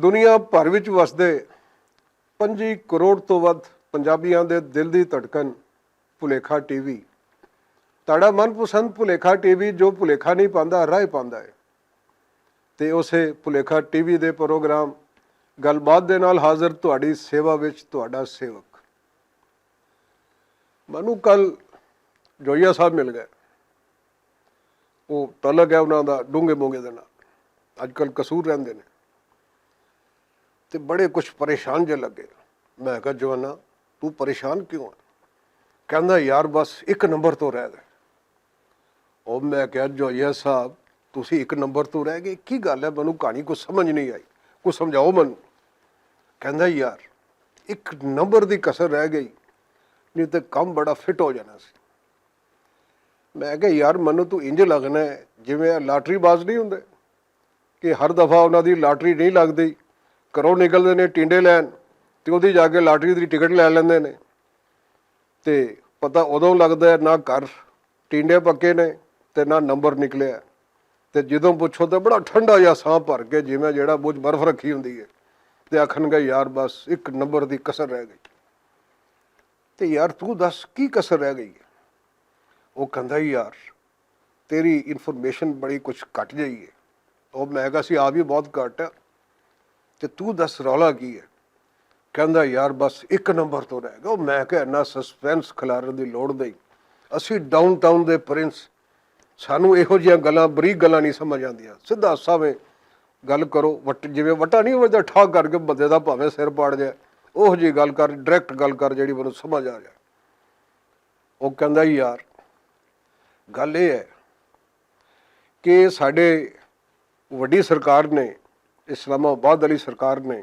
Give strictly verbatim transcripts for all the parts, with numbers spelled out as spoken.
دنیا بھر وچ وسدے پنجی کروڑ توں ودھ پنجابیاں دے دل دی تڑکن، پلیکھا ٹی وی۔ تہاڈا من پسند پلیکھا ٹی وی جو پلیکھا نہیں پاندا، راہ پاندا ہے۔ تے اسے پلیکھا ٹی وی دے پروگرام گل بات دے نال حاضر تہاڈی سیوا وچ تہاڈا سیوک۔ مینوں کل جوئیا صاحب مل گئے۔ وہ تعلق ہے انہاں دا ڈونگے مونگے دے نال۔ اج کل قصور رہندے نے۔ تے بڑے کچھ پریشان جے لگے۔ میں کہا، "جوانا، تو پریشان کیوں ہے؟" کہندا، "یار، بس ایک نمبر تو رہ گئے۔" او میں کہا، "جوئیا صاحب، تسی ایک نمبر تو رہ گئے، کی گل ہے؟ مینوں کہانی کو سمجھ نہیں آئی، کو سمجھاؤ مینوں۔" کہندا، "یار، ایک نمبر دی کسر رہ گئی، نہیں تے کم بڑا فٹ ہو جانا سی۔" میں کہا، "یار، مینوں تو انج لگنا ہے جویں لاٹری باز نہیں ہوندے کہ ہر دفعہ انہاں دی لاٹری نہیں لگدی، گھروں نکلدے نے ٹینڈے لین تے اوہدی جا کے لاٹری دی ٹکٹ لے لیندے نے۔ تے پتہ ادوں لگدا ہے نہ گھر ٹینڈے پکے نے تے نہ نمبر نکلیا ہے۔ تے جدوں پچھو تے بڑا ٹھنڈا جا ساہ بھر کے جویں جیڑا بوجھ برف رکھی ہوندی ہے تے آکھن گے، 'یار، بس ایک نمبر دی کسر رہ گئی۔'" تے یار، تو دس کی کسر رہ گئی ہے؟ وہ کہندا، "یار، تیری انفارمیشن بڑی کچھ گھٹ جائی ہے۔" وہ میں کہا سی، "آ بھی بہت گھٹ ہے، تے تو دس رولا کی ہے؟" کہندا، "یار، بس ایک نمبر تو رہ گیا۔" وہ میں کہا، "اینا سسپینس کھلارن دی لوڑ نہیں، اسی ڈاؤن ٹاؤن دے پرنس، سانوں ایہو جیاں گلاں، بریک گلاں نہیں سمجھ آندیاں، سیدھا ساویں گل کرو۔" وٹ جویں وٹا نہیں وجدا، ٹھا کر کے بندے دا بھاویں سر پاڑ جائے، اوہ جی گل کر، ڈائریکٹ گل کر، جیڑی مینوں سمجھ آ جائے۔ وہ کہندا، "یار، گل یہ ہے کہ ساڈے وڈی سرکار نے، اسلام آباد والی سرکار نے،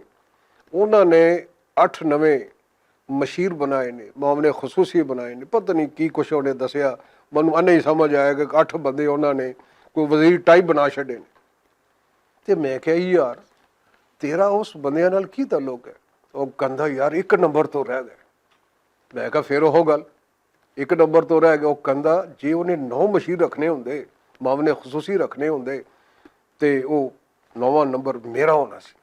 انہاں نے اٹھ نویں مشیر بنائے نے، معاون خصوصی بنائے نے، پتہ نہیں کی کچھ انہیں دسیا، مینوں اے نہیں سمجھ آیا کہ اٹھ بندے انہاں نے کوئی وزیر ٹائپ بنا چھڈے نے۔" تے میں کہیا، "یار، تیرا اس بندیاں نال کی تعلق ہے؟" وہ کہندا، "یار، ایک نمبر تو رہ گئے۔" میں کہا، "پھر وہ گل، ایک نمبر تو رہ گئے۔" وہ کہندا، "جے انہیں نو مشیر رکھنے ہوندے، معاون خصوصی رکھنے ہوندے، تے وہ نواں نمبر میرا ہونا سی۔"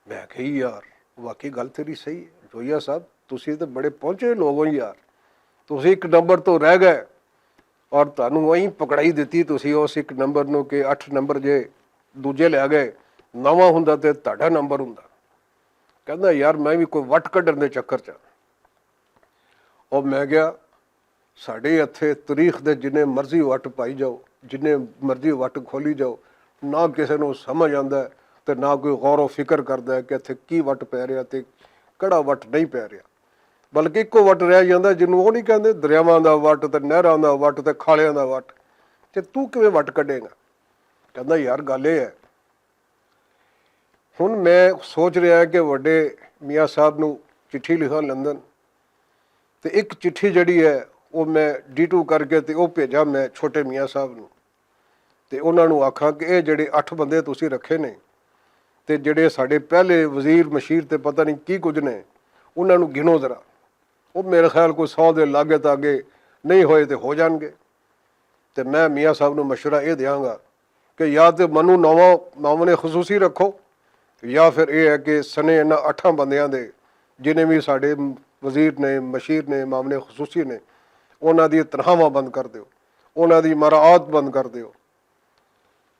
میں کہی، "یار، واقعی گل تیری صحیح ہے جوئیا صاحب، تسی تے بڑے پہنچے لوگ ہو یار، تسی ایک نمبر تو رہ گئے اور تانوں وہیں پکڑائی دتی، تسی اس ایک نمبر نو کہ اٹھ نمبر جے دوجے لے گئے، نواں ہوندا تے تہاڈا نمبر ہوندا۔" کہندا، "یار، میں بھی کوئی وٹ کڈن دے چکر چ۔" او میں گیا، ساڈے اتھے تاریخ دے جنے مرضی وٹ پائی جاؤ، جنے مرضی وٹ کھولی جاؤ، نہ کسے نوں سمجھ آندا ہے تے نہ کوئی غور و فکر کردا ہے کہ اتھے کی وٹ پے رہیا تے کڑا وٹ نہیں پے رہیا۔ بلکہ اکو وٹ رہ جاندا ہے جنوں او نہیں کہندے، دریاواں دا وٹ تے نہراں دا وٹ تے کھالیاں دا وٹ۔ تے تو کیویں وٹ کڈے گا؟ کہندا، یار، گل اے ہے، ہن میں سوچ رہیا کہ وڈے میاں صاحب نوں چٹھی لکھاں لندن، تے اک چٹھی جڑی ہے، او میں ڈی ٹو کر کے تے او بھیجاں میں چھوٹے میاں صاحب نوں، تے انہاں نوں آکھاں کہ اے جڑے اٹھ بندے تسی رکھے نے، تے جڑے ساڈے پہلے وزیر مشیر تے پتہ نہیں کی کچھ نے، انہاں نوں گنو ذرا۔ او میرے خیال کوئی سو دے لاگے تاگے نہیں ہوئے تے ہو جان گے۔ تے میں میاں صاحب نوں مشورہ اے دیاں گا کہ یا تے منو نواں معاون خصوصی رکھو، یا پھر اے ہے کہ سنے انہاں اٹھاں بندیاں دے، جنہیں وی ساڈے وزیر نے، مشیر نے، معاون خصوصی نے، انہاں دی تنخواہاں بند کر دیو، انہاں دی مراعات بند کر دیو۔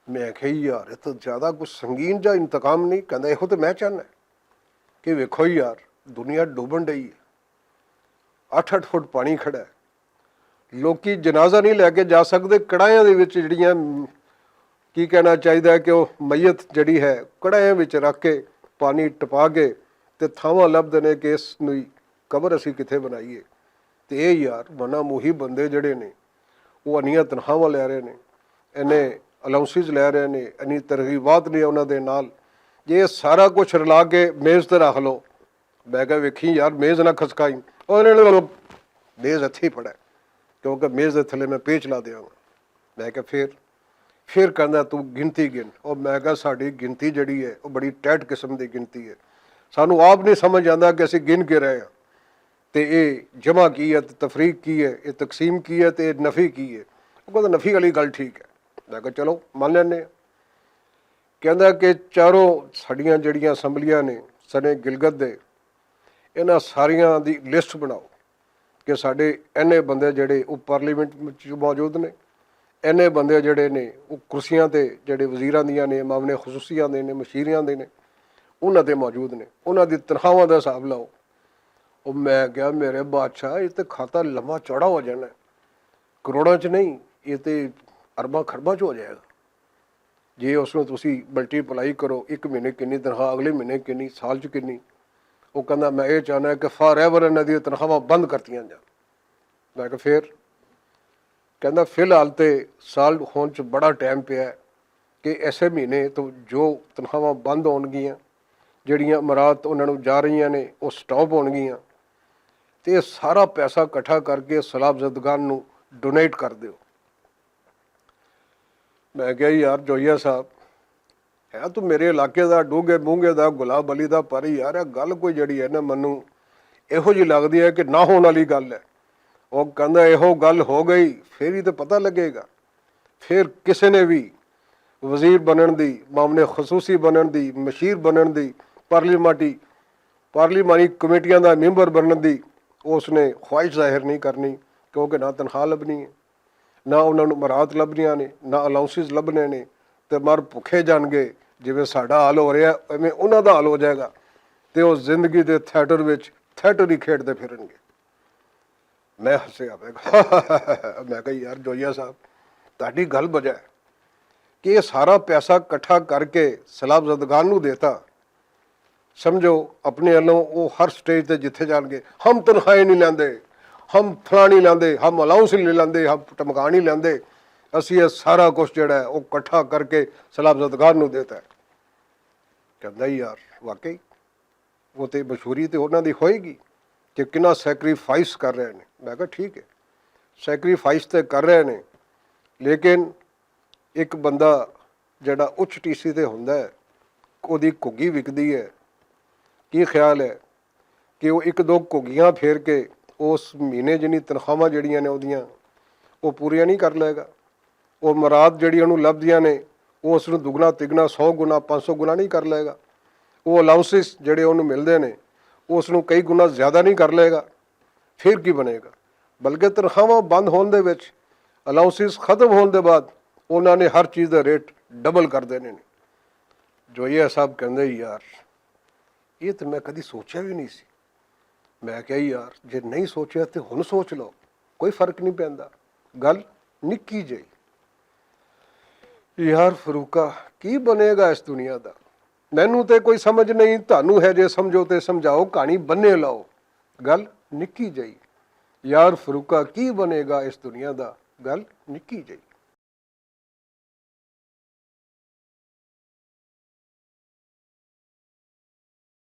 میں آکھیا، یار، اے تاں زیادہ کچھ سنگین جا انتقام نہیں؟ کہندا، ایہو تے میں چاہنا ہے کہ ویکھو یار، دنیا ڈوبن ڈئی ہے، اٹھ اٹھ فٹ پانی کھڑا ہے، لوکی جنازہ نہیں لے کے جا سکدے، کڑاہیاں دے وچ جڑیاں، کی کہنا چاہیدا ہے کہ او میت جڑی ہے، کڑاہیاں وچ رکھ کے، پانی ٹپا کے تے تھاواں لبھدے نے کہ اس نوں قبر اسی کتھے بنائیے۔ تے اے یار، منا موہی بندے جڑے نے، او انیاں تنخواہاں لے رہے نے، اینے الاؤنسز لے رہے نے، انی ترغیبات نے انہاں دے نال۔ جے اے سارا کچھ رلا کے میز تے رکھ لو، میں کہا، ویکھی یار، میز نہ کھسکائی۔ او نہیں، نہیں، نہیں، میز اتھے ہی پڑا ہے، کیونکہ میز دے تھلے میں پیچ لا دیاں گا۔ میں کہا، پھر؟ پھر کہندا، تو گنتی گن۔ او میں کہا، ساڈی گنتی جڑی ہے، او بڑی ٹائٹ قسم دی گنتی ہے۔ سانو آپ نہیں سمجھ آندا کہ اسی گن کے رہے ہاں۔ تے اے جمع کی ہے، تے تفریق کی ہے، اے تقسیم کی ہے، تے اے نفی کی ہے۔ او کہندا، نفی والی گل ٹھیک ہے۔ میں کہا، چلو، من لینے ہاں۔ کہندا کہ چاروں ساڈیاں جڑیاں اسمبلیاں نے، سنے گلگت دے، انہاں ساریاں دی لسٹ بناؤ کہ ساڈے اینے بندے جڑے او پارلیمنٹ وچ موجود نے، اینے بندے جڑے نے او کرسیاں تے، جڑے وزیراں دیاں نے، معاون خصوصیاں دے نے، مشیریاں دے نے، انہاں تے موجود نے، انہاں دی تنخواہاں دا حساب لاؤ۔ او میں کہیا، میرے بادشاہ، یہ تے کھاتا لمبا چوڑا ہو جانا ہے، کروڑاں چ نہیں، یہ تے ارباں خرباں چ ہو جائے گا۔ جے اس نوں تسی ملٹی پلائی کرو، اک مہینے کنی تنخواہ، اگلے مہینے کنی، سال چ کنی، او کہندا، میں اے چاہنا کہ فار ایور انہاں دی تنخواہاں بند کرتیاں جان۔ میں کہ فیر؟ کہندا، فی الحال تے سال ہون چ بڑا ٹائم پیا ہے کہ ایسے مہینے تو جو تنخواہاں بند ہون گیاں، جڑیاں مراعات انہاں نوں جا رہیاں نے، او سٹاپ ہون گیاں، تے اے سارا پیسہ اکٹھا کر کے سلاب زدگان نوں ڈونیٹ کر دیو۔ میں کہیا، یار جوئیا صاحب، ہے تو میرے علاقے دا، ڈوگے مونگے دا، گلاب علی دا، پر یار اے گل کوئی جڑی ہے نا، منوں ایہو جی لگدی ہے کہ نہ ہون والی گل ہے۔ او کہندا، ایہو گل ہو گئی، فیر ہی تے پتہ لگے گا۔ فیر کسے نے وی وزیر بنن دی، معاون خصوصی بنن دی، مشیر بنن دی، پارلیمانی پارلیمانی کمیٹیاں دا ممبر بنن دی اس نے خواہش ظاہر نہیں کرنی، کیونکہ نہ تنخواہ لبنی ہے، نہ انہاں نوں مراعات لبنیاں نے، نہ الاؤنسز لبنے نے، تے مر بھکھے جان گے۔ جویں ساڈا حال ہو رہیا ہے، ایویں انہاں دا حال ہو جائے گا، تے او زندگی دے تھیٹر وچ تھیٹر ہی کھیڈدے پھرن گے۔ میں ہسیا، میں کہا، میں کہا، یار جوئیا صاحب، تہاڈی گل بجا ہے کہ یہ سارا پیسہ اکٹھا کر کے سلاب زدگان نوں دیتا، سمجھو، اپنے ولوں وہ ہر سٹیج تے جتھے جان گے، ہم تنخواہیں نہیں لیندے، ہم فلاں نہیں لیندے، ہم الاؤنس نہیں لیندے، ہم ٹمکا نہیں لیندے، اسی یہ سارا کچھ جڑا ہے وہ اکٹھا کر کے سلاب زدگان نوں دیتا ہے۔ کہندا، یار، واقعی وہ تے مشہوری تے انہاں دی ہوئے گی کہ کنا سیکریفائس کر رہے نے۔ میں کہا، ٹھیک ہے، سیکریفائس تے کر رہے نے، لیکن ایک بندہ جڑا اچ ٹی سی تے ہوندا ہے، اوہدی گھگی وکدی ہے۔ کی خیال ہے کہ وہ ایک دو گھگیاں پھیر کے اس مہینے جنی تنخواہاں جڑیاں نے اوہدیاں، وہ پوریاں نہیں کر لے گا؟ وہ مراد جڑی انہوں لبھدیاں نے، وہ اس نوں دگنا تگنا، سو گنا، پانچ سو گنا نہیں کر لے گا؟ وہ الاؤنسز جڑے انہوں ملدے نے، وہ اس نوں کئی گنا زیادہ نہیں کر لے گا؟ پھر کی بنے گا؟ بلکہ تنخواہاں بند ہون دے وچ، الاؤنسز ختم ہون دے بعد، انہاں نے ہر چیز دا ریٹ ڈبل کر دینے نے۔ جو یہ صاحب کہندے، یار، یہ تے میں کدی سوچیا بھی نہیں سی۔ میں کہیا، یار، جے نہیں سوچیا تے ہن سوچ لو، کوئی فرق نہیں پیندا۔ گل نکی جئی۔ یار فروقہ، کی بنے گا اس دنیا دا؟ مینوں تے کوئی سمجھ نہیں، تانوں ہے جے سمجھو تے سمجھاؤ، کہانی بنے لاؤ۔ گل نکی جئی۔ یار فروقہ، کی بنے گا اس دنیا دا؟ گل نکی جئی۔